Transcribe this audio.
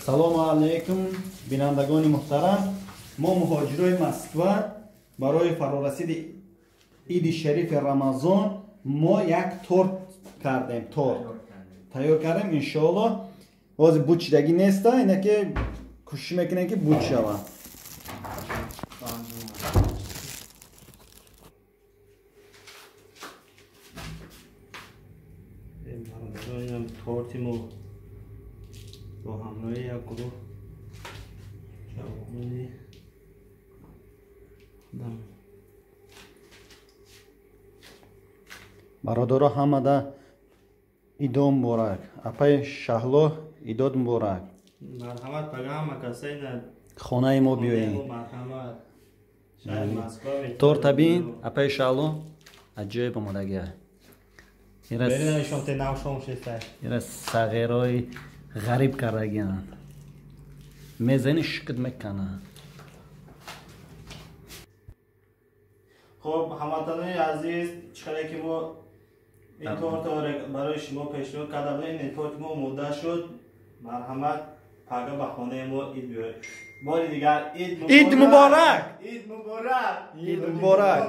Салому алайкум, бинандагони муҳтарам. Мо муҳоҷирои Москва барои фарорасиди иди шарифи Рамазон мо як торт кардем, торт тайёр кардем. Иншоалло ҳозир буд шидагӣ неста, ина ки кӯшиш мекунем ки буд шавад. Торти мо бо ҳамроҳи як гурӯҳ ҷавонони худам. Бародаро, ҳамада идо муборак. Апаи Шаҳло, идод муборак. Марҳамат, пага ҳама касайна хонаи мо биёед. Марҳамат. Шаҳри Москва. Торта бин, апаи Шаҳло, аҷоиб омодагия. Ира сағирои ғариб кардагианд. Мезани, шукт мекунанд. Хуб, ҳамватанони азиз, чӣ қадар ки мо ин тортро барои шумо пешниҳод карда будем, ин торти мо омода шуд. Марҳамат, пага ба хонаи мо ид биёед. Бори дигар ид муборак! Ид муборак! Ид муборак!